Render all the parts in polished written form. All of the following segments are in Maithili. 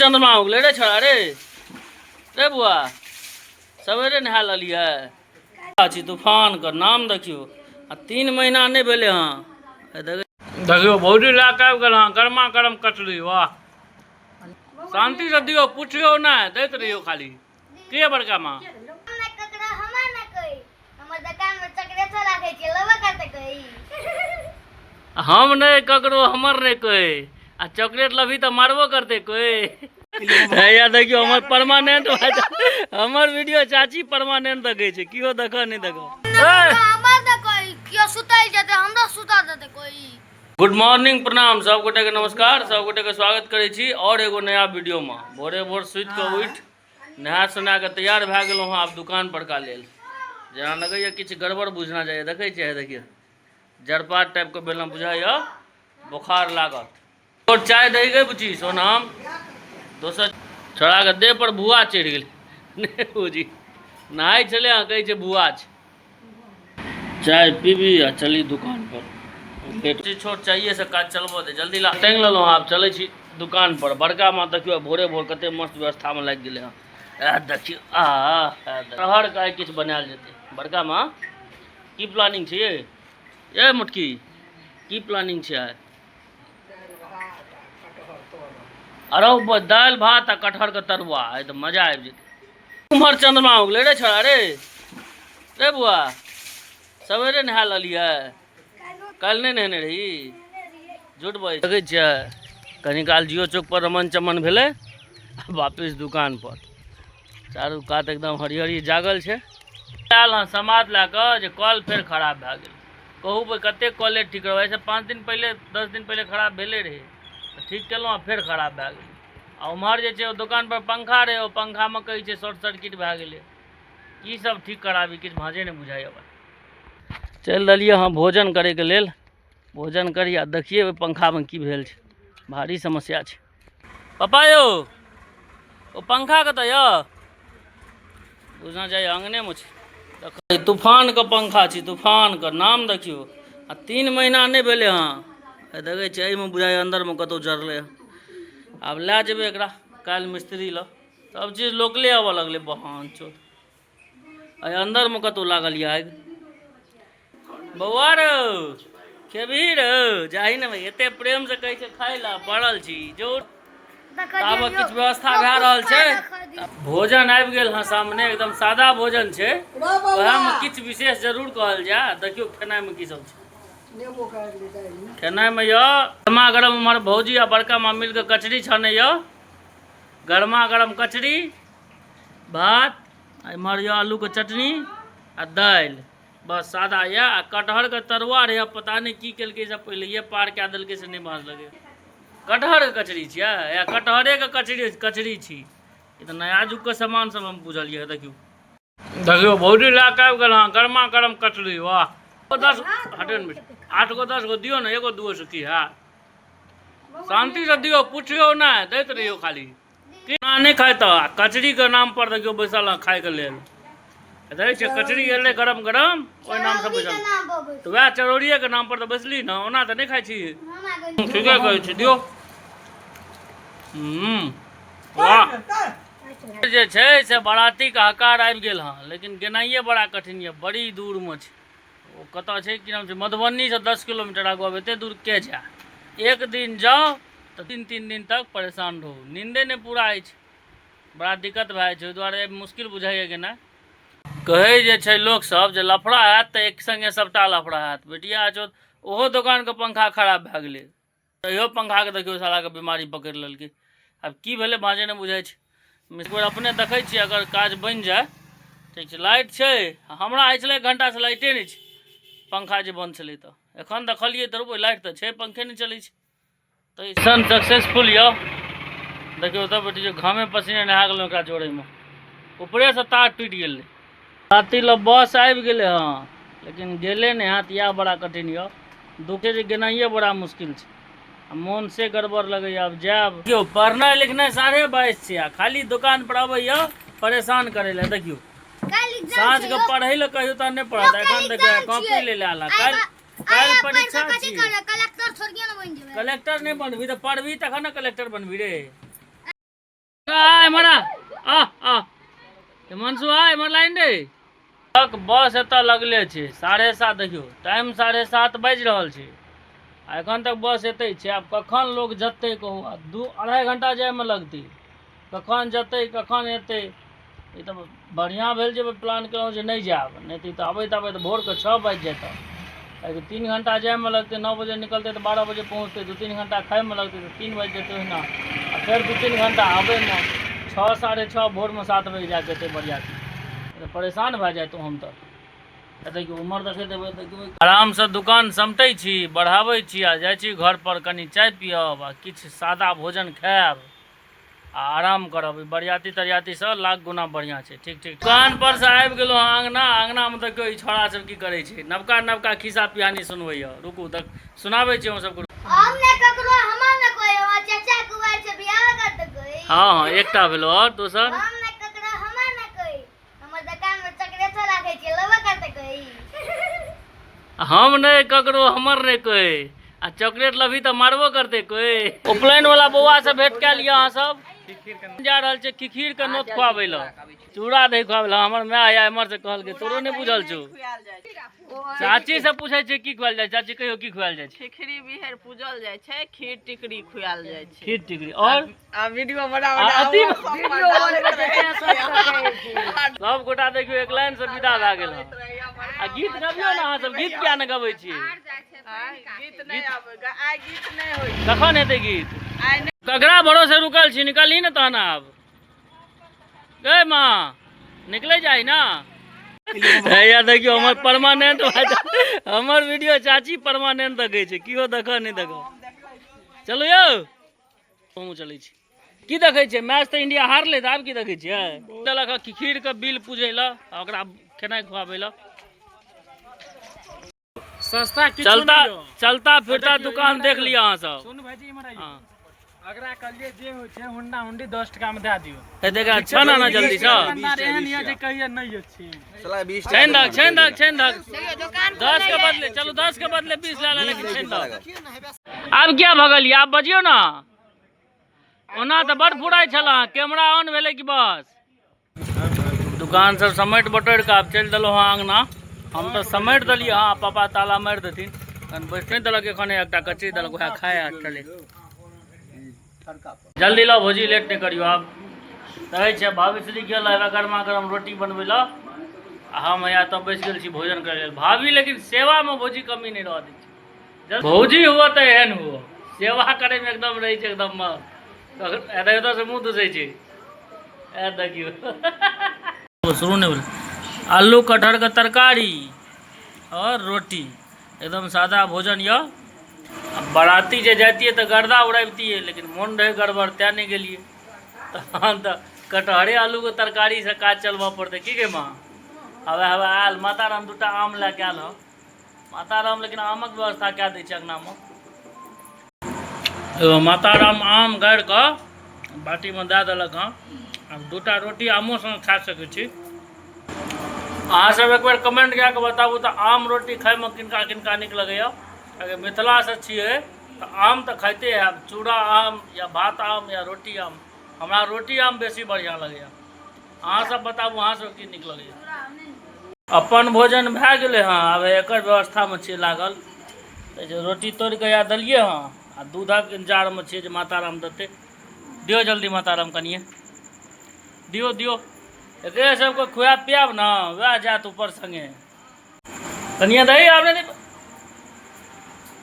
चंद्रमा उगले रे छोड़ा रे। रे बुआ, सवेरे नहा लेलियै। अछि तूफान के नाम देखियौ, आ 3 महीना नहि भेलै हँ। देखियौ, भौजी लए कऽ आबि गेल हँ गरमा गरम कचरी। वाह, शान्तिसँ दियौ, पुछियौ नहि, दैत रहियौ खाली। के बड़का माँ? हमरा ककरो हमर ना कोई, हमर दुकान में चॉकलेटो राखै छियै, लेबो करतै कोई? हम नहि ककरो, हमर नहि कोई, आ चॉकलेट लबही तऽ मारबो करतै कोई। हैया देखियौ, हमर परमानेंट, हमर वीडियो चाची परमानेंट देखै छै। केओ देखऽ नहि देखऽ। हमर ना कोई, केओ सुतै जेतै, हमरो सुता देतै कोई? गुड मॉर्निंग, प्रणाम सब गोटे के, नमस्कार सब गोटे के। स्वागत करै छी और एगो नया वीडियो में। भोरे भोर सुति कऽ उठि नहा सोना कऽ तैयार भए गेलहुँ हँ आब दुकान पर का लेल। जेना लगैए किछु गड़बड़ बुझना जाइए। देखै छियै, देखियौ, जरपाट टाइपके भेल बुझाइए, बोखार लागत। और चाय दही गई बुची सोनाम? दोसर छोड़ाके देह पर भुआ चढ़ि गेलै। नहि बुझी, नहाय छलै हँ, कहै छै भुआ छै। चाय पीबी आ चली दुकान पर। लेट छोट चाहिए से काज चलबऽ दे, जल्दी ला। टाँगि लेलहुँ, आब चलै छी दुकान पर। बड़का माँ देखियौ, भोरे भोर कते मस्त व्यवस्थामे लागि गेलै हँ। आ देखियौ, आ शहरके आइ किछु बनायल जेतै। बड़का माँ, की प्लानिंग छै ये? ए मोटकी, की प्लानिंग छै आइ? अरे दालि भात आ कटहरके तरुआ, आइ तऽ मजा आबि जेतै। उम्हर चंद्रमा उगले रे छोड़ा रे। रे बुआ, सवेरे नहा लेलियै। काल्हि नहि नहेने रही? झूठ बजै। देखै छियै, कनी काल जियो चौक पर रमन चमन भेलै, वापिस दुकान पर। चारू कात एकदम हरियरी जागल छै। आयल हँ समाद लए कऽ जे कल फेर खराब भए गेल। कहू भाइ, कतेक कले ठीक करबै? एहिसँ 5 दिन पहिले, 10 दिन पहिले खराब भेले रहै, तऽ ठीक केलहुँ आ फेर खराब भए गेल। आ उम्हर जे छै ओ दोकान पर पंखा रहै, ओ पंखामे कहै छै शॉर्ट सर्किट भए गेलै। की सब ठीक कराबी, किछु भाँजे नहि बुझाइए। चलि देलियै हँ भोजन करैके लेल। भोजन करी आ देखियै ओहि पंखामे की भेल छै। भारी समस्या छै। पप्पा यौ, ओ पंखा कतऽ यऽ? बुझना जाइए अङ्गनेमे छै। तूफानके पंखा छी, तूफानके नाम देखियौ, आ 3 महीना नहि भेलै हँ। देखै छियै, एहिमे बुझाइए अन्दरमे कतहु जरलै हँ। आब लए जेबै एकरा काल्हि मिस्त्री लग। सब चीज लोकले आबऽ लगलै। बहन चोद, एहि अन्दरमे कतहु लागल यऽ आगि। बौआ रौ, खेबही रौ? जाही ने भाइ, एते प्रेमसँ कहै छै खाय लए, पड़ल छी जो। आब किछु व्यवस्था भए रहल छै। भोजन आबि गेल हँ सामने। एकदम सादा भोजन छै, ओएहमे किछु विशेष जरूर कहल जाय। देखियौ, खेनाइमे की सब छै। खेनाइमे यऽ गरमा गरम, उम्हर भौजी आ बड़का माँ मिलके कचरी छानै यऽ। गरमा गरम कचरी, भात, आ इम्हर यऽ आलूके चटनी आ दालि। बस सादा यऽ आ कटहरके तरुआ रहै। पता नहि की केलकै, सब पहिलैये पार कए देलकै, से नहि भाँज लगै। कटहरके कचरी छियै या कटहरेके कचरी? कचरी छी। ई तऽ नया युगके सामान सब हम बुझलियै। देखियौ, देखियौ, भौजी लए कऽ आबि गेल हँ गरमा गरम कचरी। वाह, 10 हटे ने, 8 गो 10 गो दियौ ने, एगो दूगो से की हैत? शान्तिसँ दियौ, पुछियौ नहि, दैत रहियौ खाली। केना नहि खाइ तऽ? कचरीके नाम पर देखियौ, बैसल हँ खायके लेल। देखै छियै, कचरी एलै गरम गरम, ओहि नामसँ बैसल। तऽ वएह चरौरिएके नाम पर तऽ बैसली ने, ओना तऽ नहि खाइ छी। ठीके कहै छी, दियौ। वाह, जे छै से बरातीके हकार आबि गेल हँ, लेकिन गेनाइए बड़ा कठिन यऽ। बड़ी दूरमे छै ओ। कतऽ छै, की नाम छै, मधुबनीसँ 10 किलोमीटर आगू। आब एते दूर के जाय? एक दिन जाउ तऽ 3-3 दिन तक परेशान रहू, नींदे नहि पूरा होइ छै, बड़ा दिक्कत भए जाइ छै। ओहि दुआरे मुश्किल बुझाइए गेनाइ। कहै जे छै लोकसभ जे लफड़ा हैत तऽ एक संगे सभटा लफड़ा हैत। बेटिया चौथ, ओहो दोकानके पंखा खराब भए गेलै। इहो पंखाके देखियौ, सालाके बीमारी पकड़ि लेलकै। आब की भेलै, भाँजे नहि बुझाइ छै। एक बेर अपने देखै छियै, अगर काज बनि जाय। ठीक छै, लाइट छै। हमरा होइ छलै एक घण्टासँ लाइटे नहि छै, पंखा जे बन्द छलै, तऽ एखन देखलियै तऽ लाइट तऽ छै, पंखे नहि चलै छै। तऽ मिशन सक्सेसफुल यऽ। देखियौ तऽ बेटी, जो घामे पसीने नहा गेलहुँ एकरा जोड़ैमे, ऊपरेसँ तार टूटि गेलै। राति लए बस आबि गेलै हँ, लेकिन गेलै नहि हैत, इएह बड़ा कठिन यऽ। दुखे जे गेनाइए बड़ा मुश्किल छै आ मोन से गड़बड़ लगैए। आब जायब। देखियौ, पढ़नाइ लिखनाइ 22.5 छै आ खाली दोकान पर अबैए परेशान करै लए। देखियौ, साँझके पढ़ै लए कहियौ तऽ नहि पढ़त। एखन देखियौ, कॉपी ले आयल। काल्हि, काल्हि परीक्षा छी। कलेक्टर थोड़िए ने बनि जेबै। कलेक्टर नहि बनबी तऽ पढ़बी तखन ने कलेक्टर बनबी रे। आ एम्हर आ आ आ हिमांशु आ एम्हर लाइन रे। तक बस एतऽ लगले छै। 7:30, देखियौ टाइम 7:30 बाजि रहल छै आ एखन तक बस एतै छै। आब कखन लोक जेतै कहू? आ 2-2.5 घंटा जाइमे लगतै, कखन जेतै कखन एतै? ई तऽ बढ़िआँ भेल जे प्लान केलहुँ जे नहि जायब, नहि तऽ ई तऽ आबैत आबैत भोरके 6 बाजि जेतै। कियाकि 3 घंटा जाइमे लगतै, 9 बजे निकलतै तऽ 12 बजे पहुँचतै, 2-3 घंटा खाइमे लगतै तऽ 3 बाजि जेतै ओहिना, आ फेर 2-3 घंटा आबैमे 6, 6:30, भोरमे 7 बजे जाकऽ एतै बरियाती। तऽ परेशान भए जाइतहुँ हम। तऽ देखियौ उमर देखैत हेबै, देखियौ आरामसँ दुकान समटै छी, बढ़ाबै छी आ जाइ छी घर पर। कनि चाय पियब आ किछु सादा भोजन खायब आ आराम करब। ई बरियाती तरियातीसँ लाख गुना बढ़िआँ छै। ठीक ठीक, दुकान पर से आबि गेलहुँ हँ अङ्गना। अङ्गनामे देखियौ ई छौड़ा सब की करै छै, नवका नवका खिस्सा पिहानी सुनबैया। रुकू देख सुनाबै छी हम सबके। हम ने ककरो हमर ने कोई, हमर चाचा कुमार छै, बियाह करते कोई। हँ हँ, एकटा भेलो, आओर दोसर? हम ने ककरो हमर ने कोई, हमर दुकान में चॉकलेटो राखै छियै, लेबो करते कोई। हम नहि ककरो हमर नहि कोई, आ चॉकलेट लबही तऽ मारबो करतै कोई। उपनयन वाला बौआ से भेंट कए लिअ अहाँ सब। जा रहल छै खिखीर के नोत खुआबै लए, चूड़ा दही खुआबै लए। हमर माय आया एम्हर से कहलकै तोरो नहि बुझल छौ। चाची से पूछै छै की खुआयल जाइ छै। चाची कहियो की खुआयल जाइ छै? खिखरी बिहर पूजल जाइ छै, खीर टिकरी खुआयल जाइ छै। खीर टिकरी और आ वीडियो बना आ बना अति वीडियो सब गोटा देखियौ एक लाइन से विदा भए गेल हँ। आ गीत गबियौ ने अहाँ सब, गीत किया ने गबै छी? गीत नहि आबै, आइ गीत नहि होइ। कखन हेतै गीत? आइ नहि। ककरा भरोसे रुकल छी? निकलही ने तहन आब। गै माँ, निकलै जाइ ना। हैया देखियौ हमर परमानेंट, हमर वीडियो चाची परमानेंट देखै छै, केओ देखऽ नहि देखऽ। चलू यौ, हमहूँ चलै छी। की देखै छियै मैच? तऽ इंडिया हारलै तऽ आब की देखै छियै? देलक हँ खीरके बिल पूजै लए आ ओकरा खेनाइ खुआबै लए। सस्ता किछु चलता नहि यौ। चलता फिरता देखियौ, दुकान इम्हर देख आइयौ। लिअ अहाँ सब। सोनू भाईजी, इम्हर आइयौ। हँ। अगरा कहलियै जे होइ छै हुंडा हुंडी 10 टका में दए दियौ। हे देखा छन आना जल्दी सँ। दुकानदार एहन यऽ जे कहिए नहि अछि। छनि दहक, छनि दहक, छनि दहक। 10 के बदले, चलू 10 के बदले 20 लए ले, लेकिन छनि दहक। आब किया भगलियै? आब बजियौ ने। ओना तऽ बड़ फुराइ छल अहाँ, कैमरा ऑन भेलै कि बस दुकान सब समेट बटोरि कऽ आब चलि देलहुँ हँ अङ्गना। हम तऽ समेट देलियै हँ, पापा ताला मारि देथिन तहन। बैस नहि देलक एखन, एकटा कचरी देलक, उएह खाय आ चले। जल्दी लाउ भौजी, लेट नहि करियौ। आब रहै छै भाभी गेल है गरमा गरम रोटी बनबै लए आ हम हैया तब बैस गेल छी भोजन करै लेल। भाभी लेकिन सेवामे भौजी कमी नहि रहऽ दै छै। भौजी हुअ तऽ एहन हुअ, सेवा करैमे एकदम रहै छै एकदम मस्त। एतऽ एतऽ से मुँह दुसै छै। ए देखियौ, शुरू नहि भेल। आलू कटहरके तरकारी और रोटी, एकदम सादा भोजन यऽ। बराती जे जैतियै तऽ गर्दा उड़बितियै, लेकिन मोन रहै गड़बड़ तेँ नहि गेलियै। तहन तऽ कटहरे आलूके तरकारीसँ काज चलबऽ पड़तै। की गे माँ? हवे हवे आयल माता राम, दूटा आम लए कऽ आयल हँ माता राम। लेकिन आमक व्यवस्था कए दै छै अङ्गनामे। एगो माता राम आम गाड़ि कऽ बाटीमे दए देलक हँ। आब दूटा रोटी आमो संग खा सकै छी। अहाँ सब एक बेर कमेंट कए कऽ बताबू तऽ आम रोटी खायमे किनका किनका नीक लगैया। अगर मिथिलासँ छियै तऽ आम तऽ खाइते हैब, चूड़ा आम या भात आम या रोटी आम। हमरा रोटी आम बेसी बढ़िआँ लगैया। अहाँ सब बताबू अहाँ सब की नीक लगैया। अपन भोजन भए गेलै हँ, आब एकर व्यवस्थामे छियै लागल। तऽ जे रोटी तोड़ि कऽ या देलियै हँ आ दूधक इंतजारमे छियै जे माताराम देतै। दियौ जल्दी माताराम, कनिए दियौ दियौ। एकरे सबके खुआब पियाब ने, वएह जायत ऊपर संगे। कनिए दही आब नहि,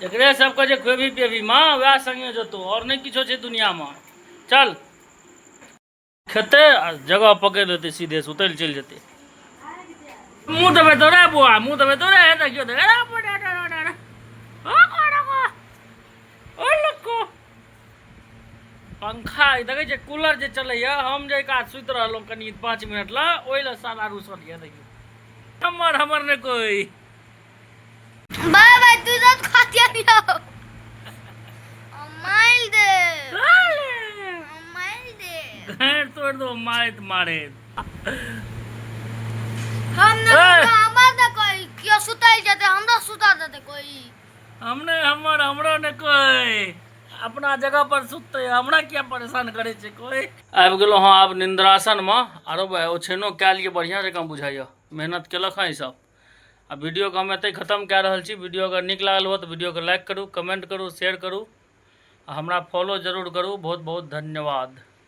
एकरे सबके जे खुएबी पिएबी माँ, वएह संगे जेतौ, आओर नहि किछो छै दुनियामे। चल खेतै आ जगह पकड़ि लेतै, सीधे सुतै लए चलि जेतै। मुँह देबै तोरे बौआ, मुँह देबै तोरे। हे देखियौ, देख, अरे बड़ा, अरे, अरे, अरे। ओ को, ओ लक्को। पंखा ई देखै छियै, कूलर जे चलैया, हम जे कात सुति रहलहुँ कनि 5 मिनट लए, ओहि लए साला रुसल यऽ। देखियौ, हमर हमर नहि कोइ। बाय बाय, तू सब खाते जाओ, माइल दे, माइल दे। घर तोड़ दो मारैत मारैत। हम न ए! हमर न कोई, कियो सुतै जेतै हमरा सुता देतै कोई। हमने हमर हमरो ने कोई। अपना जगह पर सुततै, हमरा किया परेशान करै छै कोइ। आबि गेलहुँ हँ आब निन्द्रासनमे। आरो भाय ओछैनो कए लिअ, बढ़िआँ जकाँ बुझाइए, मेहनत केलक हँ ईसभ। आ वीडियोके हम एतहि खतम कए रहल छी। वीडियो अगर नीक लागल हो तऽ वीडियोके लाइक करू, कमेंट करू, शेयर करू आ हमरा फॉलो जरूर करू। बहुत बहुत धन्यवाद।